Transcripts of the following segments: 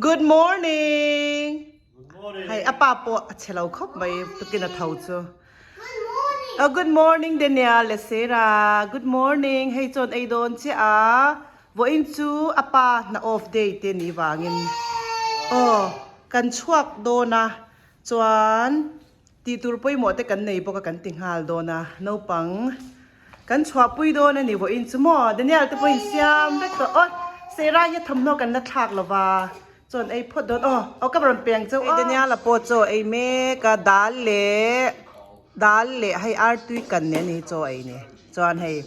Good morning. Hei a pa pawh a che lo khawp mai tukin a tho chu. Oh, good morning Daniel le Sarah. Good morning. Hei chuan ei dawn che a. Vawiin chu a pa hna off day te ni vangin. Oh, kan chhuak dawn a. Chuan Tih tur pawimawh te kan nei bawk a kan ti nghal dawn a, naupang kan chhuahpui dawn a ni vawiin chu maw Daniel te pawhin siam vek tawh aw Sarah hi a thawmhnaw kan la thlak lo va chuan ei phawt dawn aw aw ka rawn peng chauh aw Daniel a pawh chaw ei mek a dal leh dal leh hei artui kan nen hi chaw ei ni. Chuan hei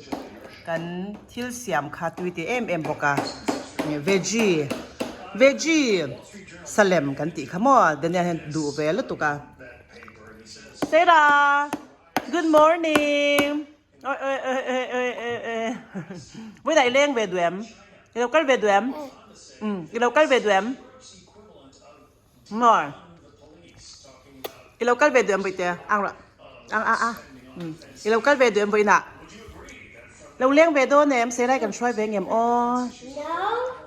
kan thil siam kha tui ti em em bawk a veggie veggie salem kan tih kha maw Daniel hian duh ve lutuk a Sarah good morning oi oi oi oi oi oi oi vawiin ah i leng ve duh em i lo kal ve duh em umm i lo kal ve duh em Maw? I lo kal ve duh em Bawihte? Ang rawh. Ang a a. I lo kal ve duh em Vawiinah? Lo leng ve dawn em? Serai kan hruai ve ngem aw.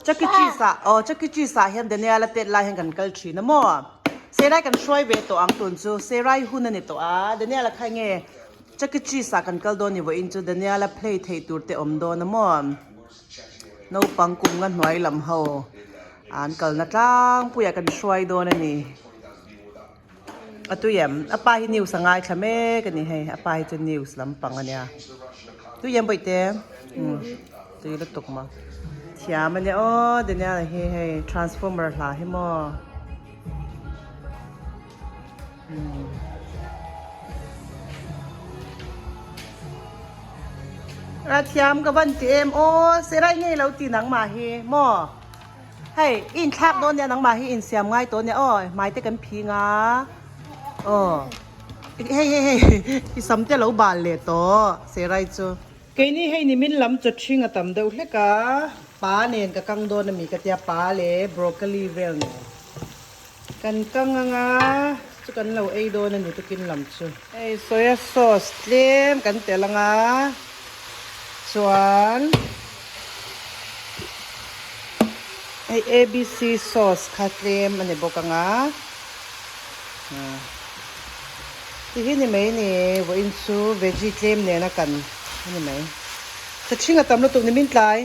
Chuck E. Cheese ah aw Chuck E. Cheese ah hian Daniel a tet lai hian kan kal thin a maw? Serai kan hruai ve tawh ang tun chu. Serai hun a ni tawh a. Daniel a kha nge Chuck E. Cheese ah kan kal dawn ni Vawiin chu Daniel a play theih tur te awm dawn a maw? Naupang kum nga hnuai lam ho an kalna tlangpuiah kan hruai dawn a ni. A tui em? A pa hi news a ngaithla mek a ni hei. A pa hi chu news lampang a nia. Tui em bawihte? Umm tui lutuk maw. Thiam a nia aw Daniel-a hi hei transformer hla hi maw. A thiam ka van ti em aw serai ngei lo ti nangmah hi maw hei i inthlak dawn nia nangmah hi insiam ngai tawh nia aw hmai te kan phing a aw hei hei hei i sam te lo bal leh tawh serai chu. Keini hei nimin lam chaw ṭhing a tam deuh hlek a pa nen ka kang dawn ami ka tia pa leh broccoli vel nen. Kan kang anga chu kan lo ei dawn a ni tukin lam chu. Hei soya sauce tlem kan tel anga chuan hei abc sauce kha tlem a ni bawk anga ti hi ni mai ni vawiin chu veggie tlem nena kan a ni mai. Thachhing a tam lutuk ni min tlai.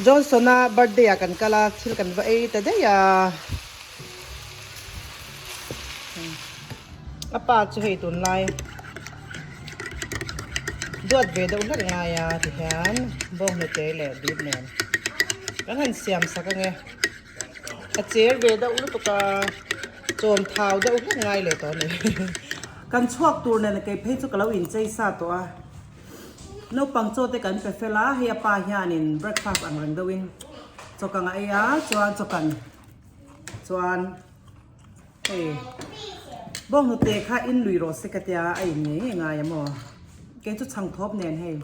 Johnson-a birthday ah kan kal a, thil kan va ei ta daih a. A pa chu hei tunlai duat ve deuh hlek ngai a ti hian bawnghnute leh beef nen kan han siam sak ange. A cher ve deuh lutuk a, chawm thau deuh hlek ngai leh tawh a ni. Kan chhuak tur nen kei phei chu ka lo inchei sa tawh a. Naupang chaw te kan pe fel a, hei a pa hianin breakfast ang reng deuhin chaw kang a ei a, chuan chaw kan chuan hei bawnghnute kha in lui rawh se ka tia a in ngei ngei ngai a maw kei chu chhangthawp nen hei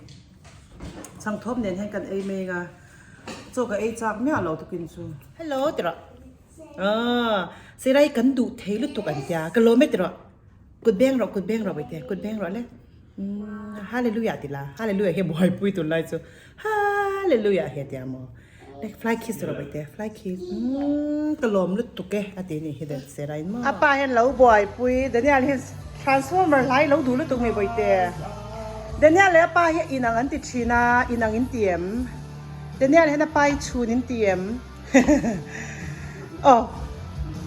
chhangthawp nen hian kan ei mai anga chaw ka ei chak miah lo tukin chu. Hello ti rawh aw Sirai kan duh thei lutuk an tia ka lawm e ti rawh. Kut beng rawh, kut beng rawh Bawihtê, kut beng rawh le. Umm Hallelujah ti la, Hallelujah hi buaipui tun lai chu Hallelujah hi a tia maw. Le fly kiss rawh Bawihtê, fly kiss. Umm ka lawm lutuk e a ti ni hi Dan Serain maw. A pa hian lo buaipui, Daniel hian transformer hlai lo duh lutuk mai Bawihtê. Daniel leh a pa hi inang an ti thin a, inang in ti em? Daniel hian a pa hi chhun in ti em? Oh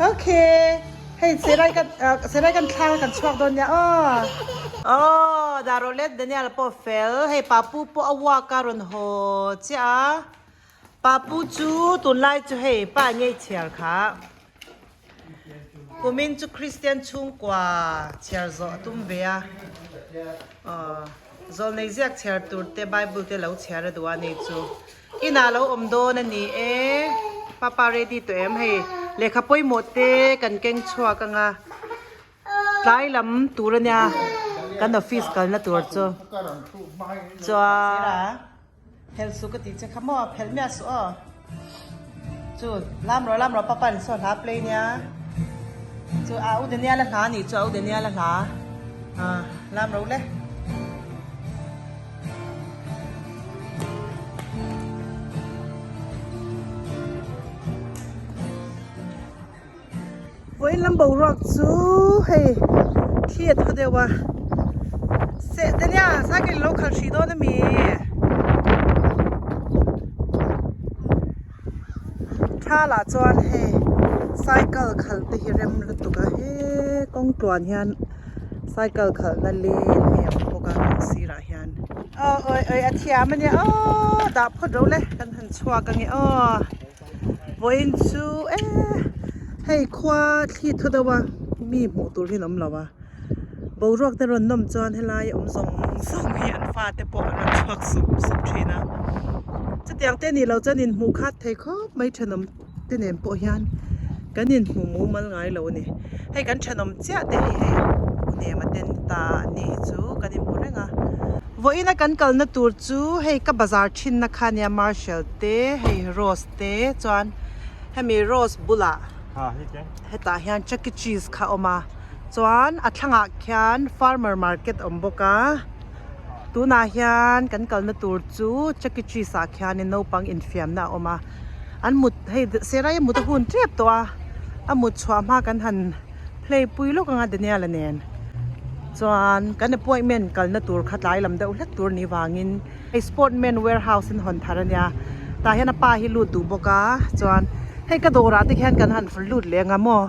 okay hei serai kan serai kan thlang kan chhuak dawn nia aw. Aw Darolet Daniel pawh fel hei papu pawh a walk a rawn haw chiah a papu chu tunlai chu hei pa ngei chhiar kha kumin chu Christian chhungkua chhiar zawh a tum ve a aw zawlnei ziak chhiar tur te bible te lo chhiar a duh a ni chu. Inah lo awm dawn a ni e. Papa ready tawh em hei lehkha pawimawh te kan keng chhuak anga tlai lam tur a nia kan office kalna tur chu chuan phelh suh ka tih che kha maw phelh miah suh aw chu lam rawh lam rawh papa in saw hla play nia chu a u Daniel a hla a nih chu a u Daniel a hla lam rawh le. Vawiin lam boruak chu hei thli a thaw deuh a seh te nia cycle lo khalh hrih dawn ami tha lah chuan hei cycle khalh te hi rem lutuk a he kawng tluan hian cycle khalh na leng hi a awm bawk a kawng sirah hian aw awi awi a thiam ania aw dah phawt ro le kan han chhuak ange aw. Vawiin chu e hei khua thli thaw deuh a mi hmuh tur hi an awm lo a boruak te rawn nawm chuan helai awm zawng zawng hi an fate pawh an rawn chhuak sup sup thin a chutiang te nih loh chuan inhmuh khat thei khawp mai thenawm te nen pawh hian kan inhmu mumal ngai lo a ni hei kan thenawm chiah te hi hei u Nema te ni ta an ni hi chu kan inhmu reng a. Vawiin a kan kalna tur chu hei ka bazar thinna kha nia Marshall te hei Rose te chuan hemi Rose bulah hetah hian Chuck E Cheese kha a awm a chuan a thlangah khian farmer market a awm bawk a tunah hian kan kalna tur chu Chuck E Cheese ah khianin naupang infiamna a awm a an mut hei Serai a mut a hun tep tawh a a mut chhuah hma kan han play pui lawk anga Daniel-a nen chuan kan appointment kalna tur kha tlai lam deuh hlek tur ni vangin hei sportman warehouse in hawn thar ania tah hian a pa hi lut duh bawk a chuan hei ka dawrah te khian kan han lut leh anga maw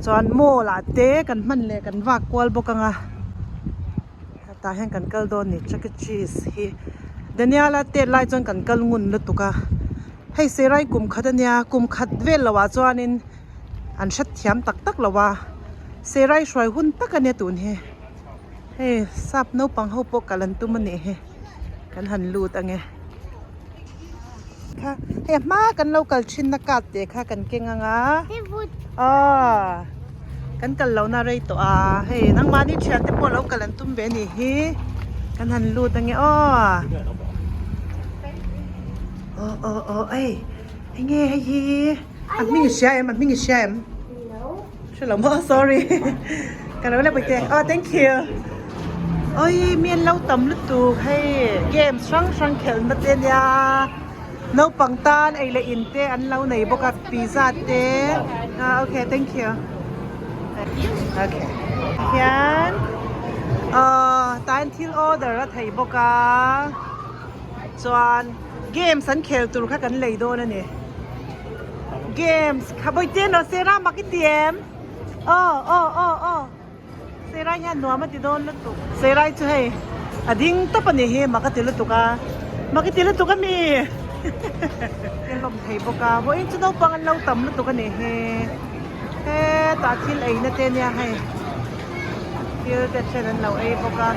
chuan mall ah te kan hman leh kan vak kual bawk anga tah hian kan kal dawn ni chuck e cheese hi Daniel-a tet lai chuan kan kal ngun lutuk a hei serai kum khat ania kum khat vel loh ah chuanin. An hret thiam tak tak lo a, Serai hruai hun tak a nia tun hi. Hei sap naupang ho pawh kal an tum a nih hi, kan han lut ange. Kha hei a hma kan lo kal thin na card te kha kan keng ang a. Aw kan kal lo na rei tawh a, hei nangmahni thian te pawh lo kal an tum ve a nih hi, kan han lut ange aw. Aw aw aw ei enge hei hi. A hming i hria em? A hming i hria em? No. Hre lo maw? Sorry. Ka lo la pui te. Oh, thank you. Oi, mi an lo tam lutuk hei. Games hrang hrang khelhna te ania. Naupang tan ei leh in te an lo nei bawk a, pizza te. Ah, okay, thank you. Okay. Hian ah tain thil order a thei bawk a. Chuan games an khel tur kha kan lei dawn a ni. Games kha bawi te no Sera mak i ti em? Aw aw aw aw Sera hian nuam a ti dawn lutuk. Sera hi chu hei a ding tawp a nih hi mak a ti lutuk a mak i ti lutuk a mi te hlawm thei bawk a vawiin chu naupang an lo tam lutuk a nih hi hetah thil ei na te nia hei thil te then an lo ei bawk a.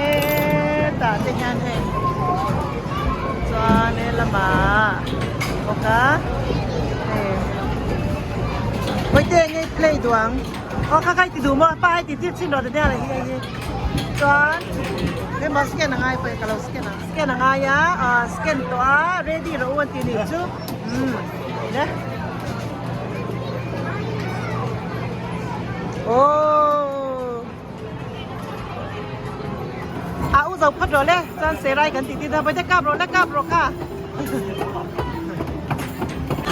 Hetah te hian hei chuan he lamah bawk a hei Bawihte nge play duh ang aw kha kha i ti duh maw pa hei ti tir chin rawh ta deuh hi hei hi chuan hema scan a ngai pawh ka lo scan ang scan a ngai a ah scan tawh a ready rawh u an tih nih chu umm le aww. A u zo phawt rawh le chuan serai kan tih tir dawn a kap rawh le kap rawh kha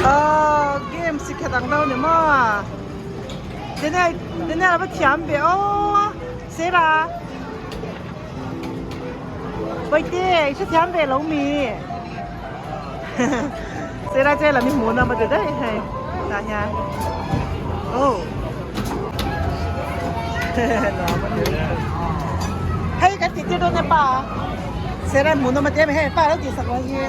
aw game si khat ang lo ni maw Daniel Daniel a va thiam ve aw sera Bawihte i hrethiam ve lo mi sera che lam i hmuh na maw ti daih hei tah hian oh Hei kan tih tir dawn e pa sera hmuh na maw ti em hei pa lo tih sak lo hi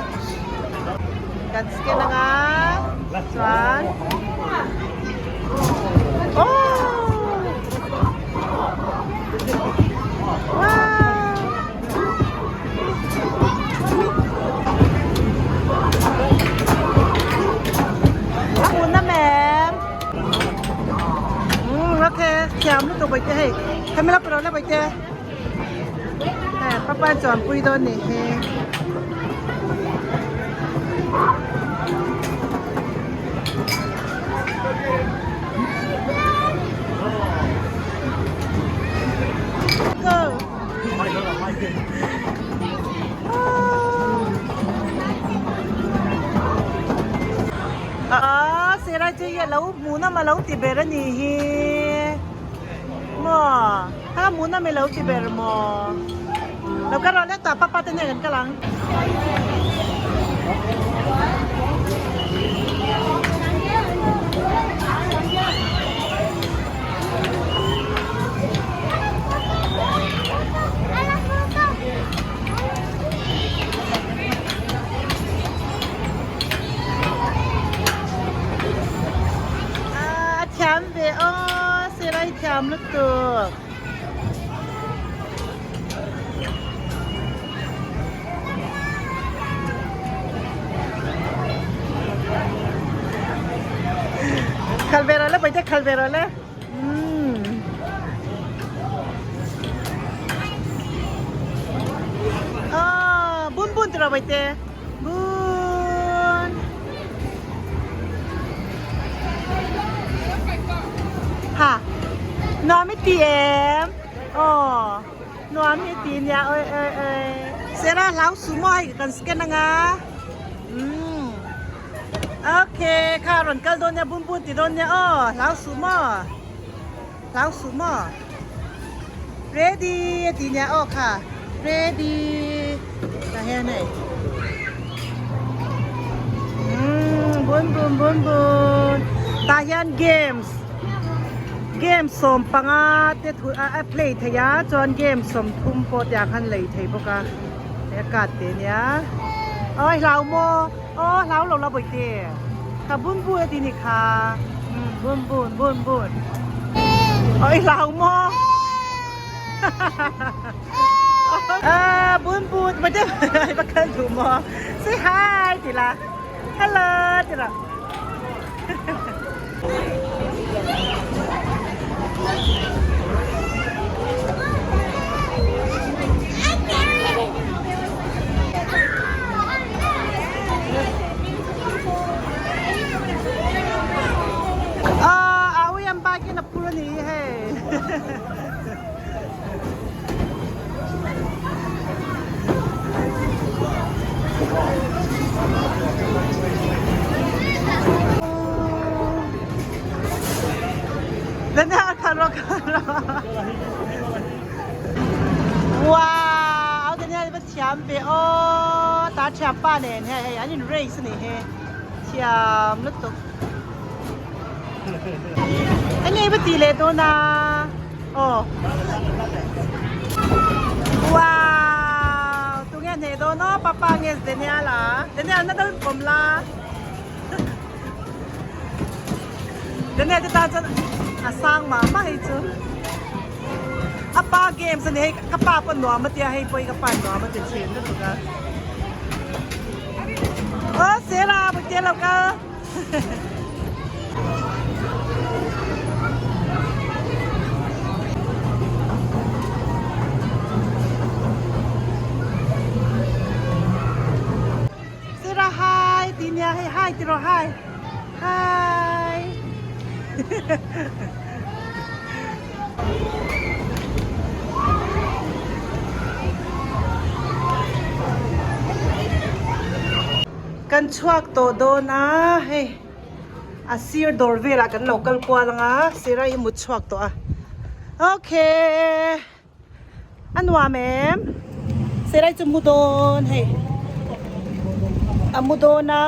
kan scan anga chuan oh Wow! A hmun na mem. Ok, thiam lutuk bai te hei. Hemi la pawh la bai te. Hei, papa chuan pui dawn ni hi. Hmuhnawm a lo ti ber a nih hi. Maw? Kha hmuhnawm i lo ti ber maw? Lo kal rawh le tah papa te nen kan kal ang. A thiam ve aw, sirai thiam lutuk. Khal ve rawh le, Bawihte khal ve rawh le. Aw, bun bun tiraw Bawihte. Bun. Ha. Nuam i ti em? Aw. Nuam i ti nia oi oi oi. Sera hlau su maw hei kan scan anga. Umm. Okay, kha rawn kal dawn nia bun bun ti dawn nia aw. Hlau su maw? Hlau su maw? Ready a ti nia aw kha. Ready. Tah hian hei. Umm bun bun bun bun. Tah hian games game 15 te thu a play thei a chuan game 30 pawh tiang khan lei thei bawk a. Hei a card te nia. Oi hlau maw? Aw hlau lo la bawihte. Kha bun bun a ti ni kha. Umm bun bun bun bun. Oi hlau maw? Ah bun bun bawihte ai va kal duh maw? Say hi ti la. Hello ti la. Ah, awi an bike in a phur a ni hei. Wow, Daniel va thiam ve aw. Ta thiam pa nen hei hei an in race ani he. Thiam lutuk. Enge va ti leh dawn a. Aw. Wow! Tunge hneh dawn aw papa nge Daniel a? Daniel na dal pawm la. Daniel te tan chuan a sang mah mah hei chu. A pa games a ni hei ka pa pawh nuam a tia hei pawh hi ka pa nuam a ti thin lutuk a. Aw Sela Bawihtea lo kal. Sira hi ti nia hei hi ti rawh hi hi Kan chhuak tawh dawn a, hei a sir dawr velah kan lo kal kual ang a, sir a i mut chhuak tawh a, ok a nuam em, sir a i chu mu dawn hei a mu dawn a,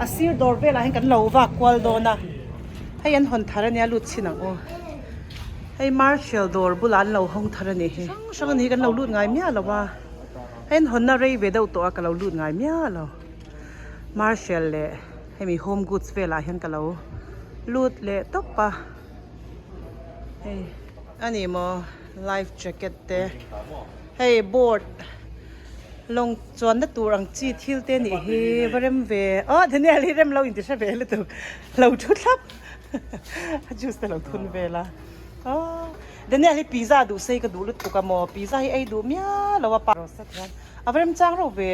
a sir dawr velah hian kan lo vak kual dawn a, hei an hawn thar ania lut chhin ang aw, hei marshal dawr bulah an lo hawng thar a ni hi, hrang hrang a ni hi kan lo lut ngai miah lo a. Hei an hawnna rei ve deuh tawh a ka lo lut ngai miah lo. Marshall leh hemi home goods velah hian ka lo lut leh tawp a. Hei a ni maw life jacket te hei board lawng chuanna tur ang chi thil te nih hi va rem ve aw Daniel hi rem lo inti hre ve lutuk lo thu thlap a juice te lo thun vel a aw. Daniel hi pizza duh sei ka duh lutuk a maw pizza hi ei duh miah lo a pa Rosette hian a va remchang reuh ve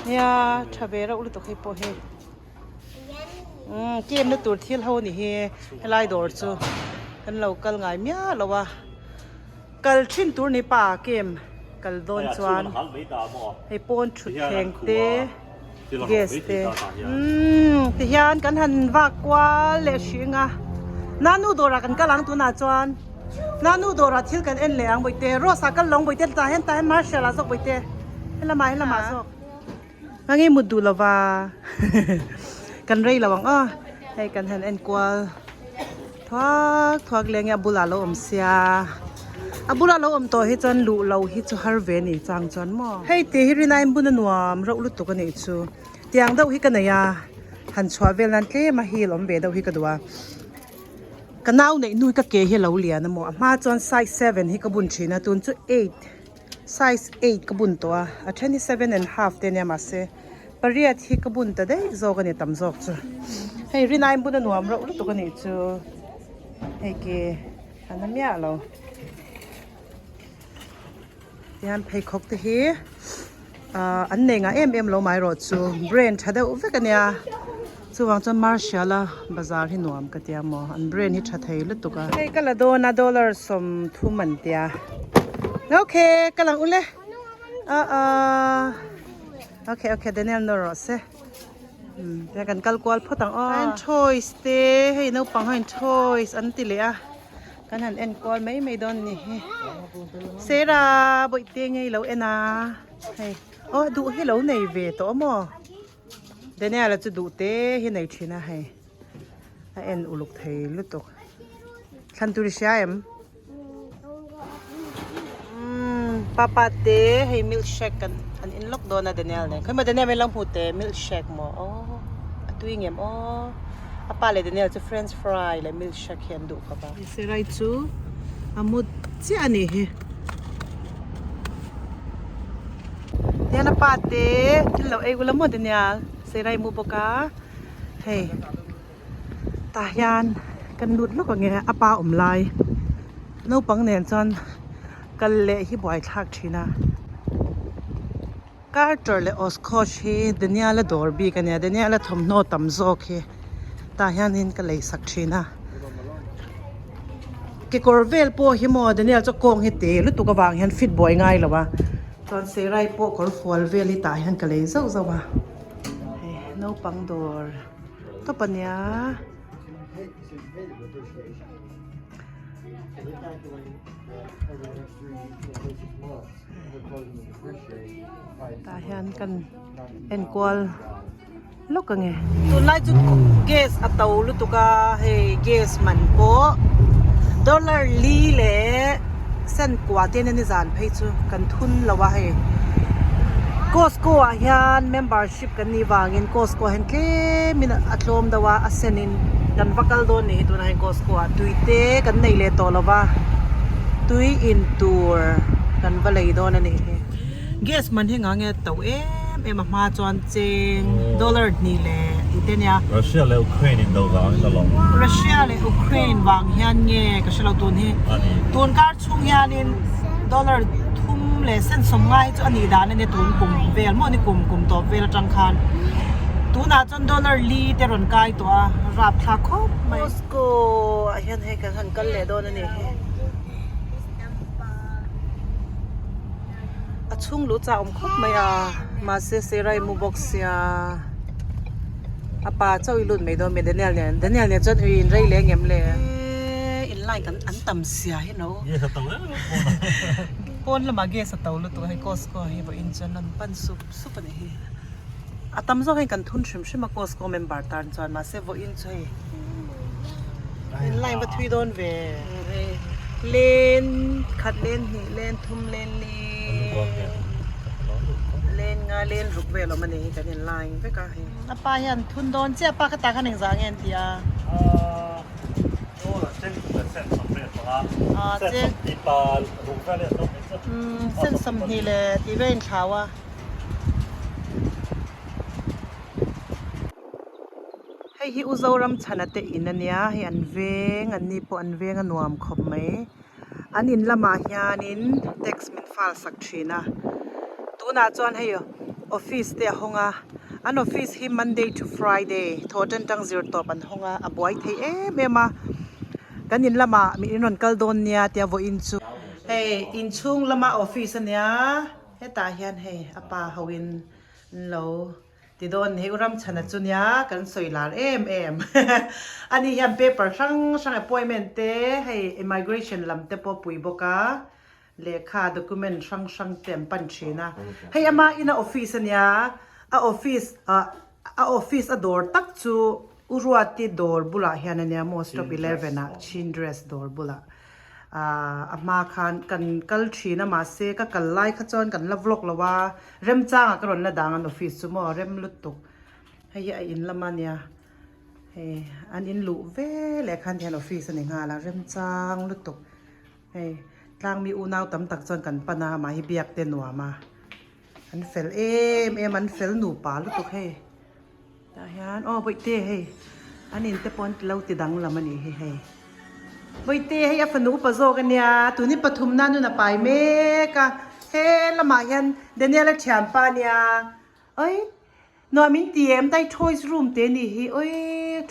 nia tha ve reuh lutuk hei pawh hi umm game na tur thil ho ni hi helai dawr chu kan lo kal ngai miah lo a kal thin tur ni pa game kal dawn chuan hei pawn thut thleng te. Gas te umm tihian kan han vak kual leh hring a nanu dawrah kan kal ang tunah chuan nanu dawrah thil kan en leh ang bawihte rose ah kal lo ang bawihte tah hian tah hian marshal ah zawk bawihte helamah helamah zawk a ngei mut duh lova kan rei lo ang aw hei kan han en kual. Thuak thuak leng hi a bulah lo awm sia a bula lo awm tawh hi chuan luh lo hi chu har ve ni chang chuan maw hei tih hi rinai bun a nuam reuh lutuk a nih chu tiang deuh hi ka nei a han chhuah vel nan tlem a hil awm ve deuh hi ka duh a ka nau neih nui ka ke hi a lo lian a maw a hma chuan size seven hi ka bun thin a tun chu eight size eight ka bun tawh a a then hi seven and half te ania mahse. Pariat hi ka bun ta daih zawk a ni tam zawk chu hei rinai bun a nuam reuh lutuk a nih chu hei ke a na miah lo tihian pheikhawk te hi ah an nei ngah em em lo mai erawh chu brand tha deuh vek a nia chuvang chuan martial a bazar hi nuam ka tia maw an brand hi tha thei lutuk a hei ka la dawn a dollar 30 an tia okay ka lang ule ah ah. Okay okay Daniel nawr rawh se umm tia kan kal kual phawt ang aw an toys te hei naupang ho in toys an ti leh a kan han en kual mai mai dawn ni hi Sera bawihte ngei lo en a hei aw duh hi lo nei ve tawh maw Daniel a chu duh te hi nei thin a hei a en uluk thei lutuk thlan tur i hria em. Umm papa te hei milkshake kan an in lawk dawn a Daniel nen khawi maw Daniel min lo hmu teh milkshake maw aw a tui ngem aw a pa leh Daniel chu french fry leh milkshake hi an duh khawp a. Serai chu a mut chiah a nih hi tihian a pa te thil lo ei ula maw Daniel Serai mu bawk a hei. Tah hian kan lut lawk ang e a pa awm lai naupang nen chuan kal leh hi buai thlak thin a Carter leh Oshkosh hi Daniel a dawr bik a nia Daniel a thawmhnaw tam zawk hi tah hianin ka lei sak thin a kekawr vel pawh hi maw Daniel chu kawng hi te lutuk avang hian fit buai ngai lo a chuan Serai pawh kawr fual vel hi tah hian ka lei zauh zauh a hei naupang dawr. Tawp a nia. Tah hian kan enkual lawk ang e. Tunlai chu gas a to lutuk a hei gas man pawh dollar li leh cent kua te hian nizan phei chu kan thun lo a hei Costco ah hian membership. Kan nih vangin Costco ah hian tlemin a tlawm deuh a, a senin kan va kal dawn nih hi tunah hian Costco ah tui te kan nei leh tawh lo va, tui in tur kan va lei dawn a nih hi. Gas man hi engah nge to em em a hma chuan cheng dollar hnih leh tih te ania. Russia leh Ukraine in do vangin a lawm. Russia leh Ukraine vang hian nge ka hre lo tun hi. Tun kar chhung hianin dollar thum leh sen sawm ngai hi chu a nih dan a nia tun kum vel maw ni kum kum tawp vel atang khan tunah chuan dollar li te rawn kai tawh a rap thlak khawp mai. Costco ah hian hei kan han kal leh dawn a ni hi a chhung luh chah awm khawp mai a mahse serai mu bawk sia a pa chauh i lut mai dawn mi Daniel nen Daniel nen chuan ui in rei leh ngem le. In line kan an tam sia hi no. Gas a to em em pawn a. Pawn lamah gas a to lutuk a hei Costco hi vawiin chuan an pan sup sup a ni hi. A tam zawk hian kan thun hrim hrim a Costco member tan chuan mahse vawiin chu hei in line va thui dawn ve. Len khat len hnih len thum len li len nga len ruk vel awm a ni hi kan in line vek a hei. A pa hian thun dawn chiah a pa kha tah khan engzah nge an ti a. Sen 20 leh tih vel in thlau a. Hei hi U Zoram chhana te in a nia hei an veng an ni pawh an veng a nuam khawp mai. An in lamah hianin tax min file sak thin a tunah chuan hei office te a hawng a an office hi monday to friday thaw tan tang zir tawp an hawng a a buai thei em em a kan in lamah mi in rawn kal dawn nia tia vawiin chu hei inchhung lama office a nia hetah hian hei a pa ho in an lo. Ti dawn hei u Ramchhana chu nia kan sawi lar em em. Ani hian paper hrang hrang appointment te hei immigration lam te pawh pui bawk a, lehkha document hrang hrang te an pan thin a. Hei ama ina office ania, a office ah a office a dawr tak chu U Ruati dawr bulah hian ania maw stop 11 ah Chin dress dawr bulah. A hma khan kan kal thin a mahse ka kal lai kha chuan kan la vlog lo a, remchangah ka rawn la dang an office chu maw rem lutuk. Hei hi a in lam a nia, hei an in luh ve leh khan tihian office a ni nghal a, remchang lutuk. Hei tlangmi unau tam tak chuan kan pan a mahhi biak te nuam a, an fel em em an fel nupa lutuk hei. Tah hian aw Bawihte hei an in te pawh an lo ti danglam a nih hi hei. Bawihte hei a fanu upa zawk a nia tuni pathum na nun a pai mek a he lamah hian Daniel a thianpa a nia oi nuam in ti em tai toys room te a nih hi oi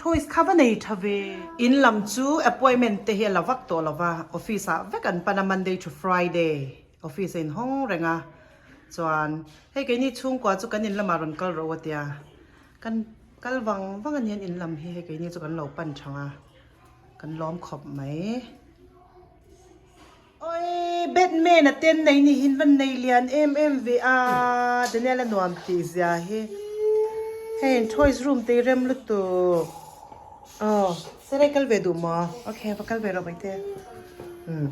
toys kha va nei tha ve. In lam chu appointment te hi a la vak tawh lo va office ah vek an pan a Monday to Friday office a inhawng reng a. Chuan hei keini chhungkua chu kan in lamah rawn kal rawh u a tia, kan kal vang vang a nian in lam hi hei keini chu kan lo pan thang a, kan lawm khawp mai. Awii Batman a ten nei ni hin van nei lian em em ve a, Daniel a nuam tih zia hi, hei toys room te hi rem lutuk, aw Sarai kal ve duh maw? Ok va kal ve rawh maite umm.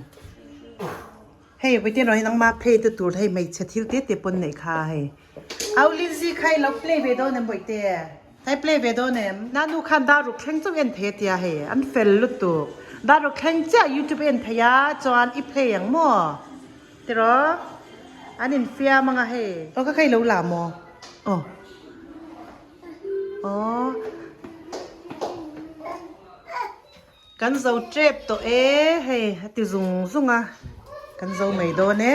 Hei Vawitin rawh hi nangma play te tur hei hmeichhe thil te te pawn neih kha hei. Au Lizzy kha i lo play ve dawn em Bawihte? Kha i play ve dawn em? Nanu khan daruk thleng chauh en thei a tia hei an fel lutuk. Daruk thleng chiah youtube en thei a chuan i play ang maw? Tiraw? An infiam anga hei. Aw kha kha i lo la maw? Aw. Aw. Kan zo tep tawh e, hei a ti zung zung a, kan zo mai dawn e.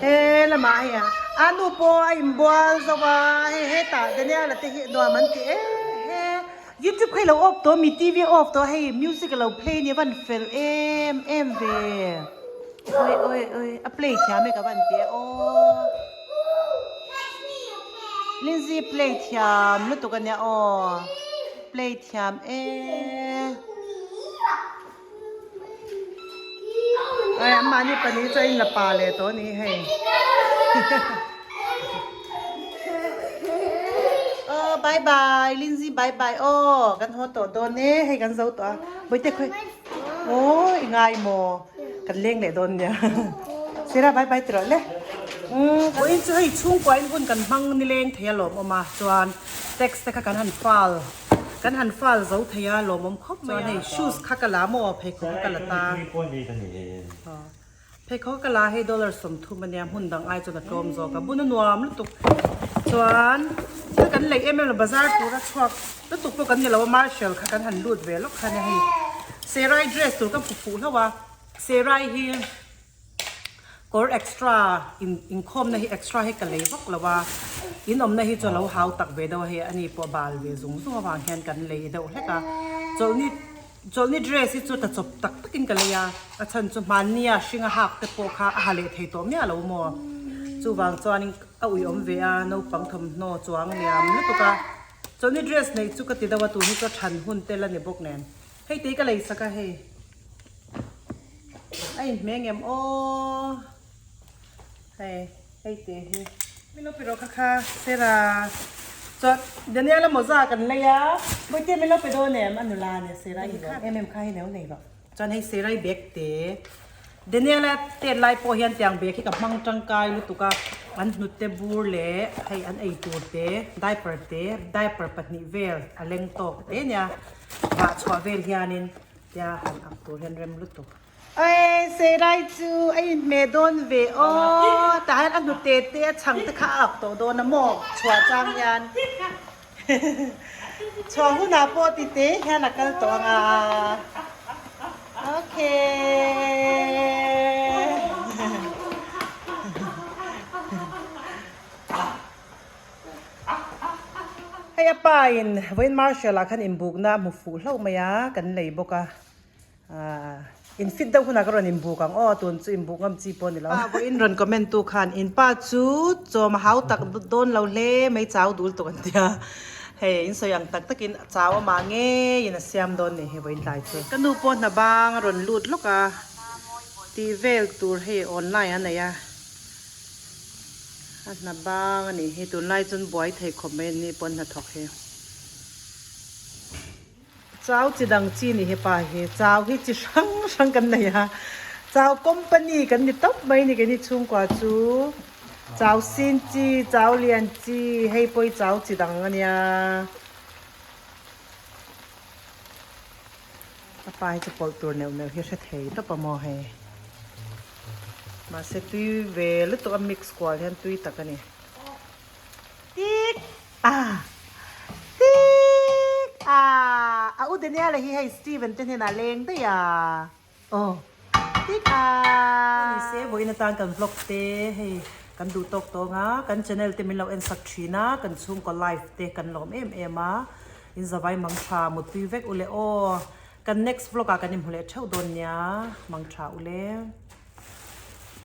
He lamah hei a, a nu pawh a inbual zo a, hei hetah Daniel-a te hi nuam an ti e he. Youtube kha i lo off tawh a mi, TV a off tawh a, hei music a lo play nia van fel em em ve. Oi oi oi, a play thiam e ka van ti e aw. Lindsay play thiam lutuk a nia aw. Play thiam e. Ai an mahni pahnih chu a in la pa leh tawh a ni hei. Aw bye bye Lindsay bye bye aw kan haw tawh dawn e hei kan zo tawh a Bawihte khawi aw i ngai maw kan leng leh dawn nia Sera bye bye ti rawh le. Umm vawiin chu hei chhungkua in hun kan hmang nileng thei alawm awm a chuan. Tax te kha kan han fal kan han fal zo thei a lawmawm khawp mai a. Chuan hei shoes kha ka la maw pheikhawk kha ka la ta. Pheikhawk ka la hei dollar 30 ania hmun dang ai chuan a tlawm zawk a bun a nuam lutuk. Chuan thil kan lei em em lo bazar tura chhuak lutuk pawh kan ni lo a marshal kha kan han lut ve lawk kha ania hei serai dress tur ka hmu fuh hlauh a serai hi. Kawr extra in inkhawmna hi extra hi ka lei vak lo a, in awmna hi chu a lo hau tak ve deuh a hei ani pawh bal ve zung zung avang hian kan lei deuh hlek a, chawlhni chawlhni dress hi chu ta chawp tak takin ka lei a, a chhan chu hmannia hringa hak te pawh kha a ha leh thei tawh miah lo maw, chuvang chuanin a ui awm ve a naupang thawmhnaw chuang liam lutuk a, chawlhni dress neih chu ka ti deuh a tun hi chu a than hun tel a ni bawk nen hei te hi ka lei sak a hei. A inhmeh ngem aw hei hei te hi min lo pe rawh kha kha sera chuan Daniel a mawza kan lei a Bawihte min lo pe dawn em a nula ania sera hi kha em em kha hi neu nei lo chuan hei sera hi bag te Daniel a tet lai pawh hian tiang bag hi ka hmang tangkai lutuk a an hnute bur leh hei an ei tur te diaper te diaper pahnih vel a leng tawk te nia vah chhuah vel hianin. Tia han ak tur hian rem lutuk. Ae Serai chu a inhmeh dawn ve aw, tah hian a hnute te a chhang te kha a ak tawh dawn a maw chhuah chang hian chhuah hunah pawh ti te hian a kal tawh ang a okay. Hei a pa in vawiin Marshall ah khan inbukna a hmu fuh hlauh mai a, kan lei bawk a. Aaa. In fit deuh hunah ka rawn inbuk ang aw, tun chu inbuk ngam chi pawh a ni lo. Pa vawiin rawn comment tu khan in pa chu chawm a hau tak dawn lo hle mai chau dul tuk an tia. Hei in sawi ang tak takin chau amah ngeiin a siam dawn ni hei vawiin tlai chu. Ka nu pawh hna bang a rawn lut lawk a, tih vel tur hei online a nei a, a hna bang a nih hi tunlai chuan buai thei khawp mai an ni pawn hnathawk hi. Chau chi dang chi ni hepa hi chau hi chi hrang hrang kan nei a, chau company kan ni tawp mai ni keini chhungkua chu chau sin chi, chau lian chi, hei pawh hi chau chi dang a nia. A pa hi chu pawlh tur neuh neuh hi hre thei tawp a maw hei. Mahse tui ve lutuk a mix kual hian tui tak a ni. Tik ah Tik ah A u Daniela hi hei Steven te hnenah leng daih a aw Tik ah Ni se vawiin atan kan vlog te hei kan duh tawk tawng a kan channel te min lo en sak thin a kan chhungkaw live te kan lawm em em a in zavai mang tha mutpui vek ule aw kan next vlog ah kan inhmu leh theuh dawn nia mang tha ule.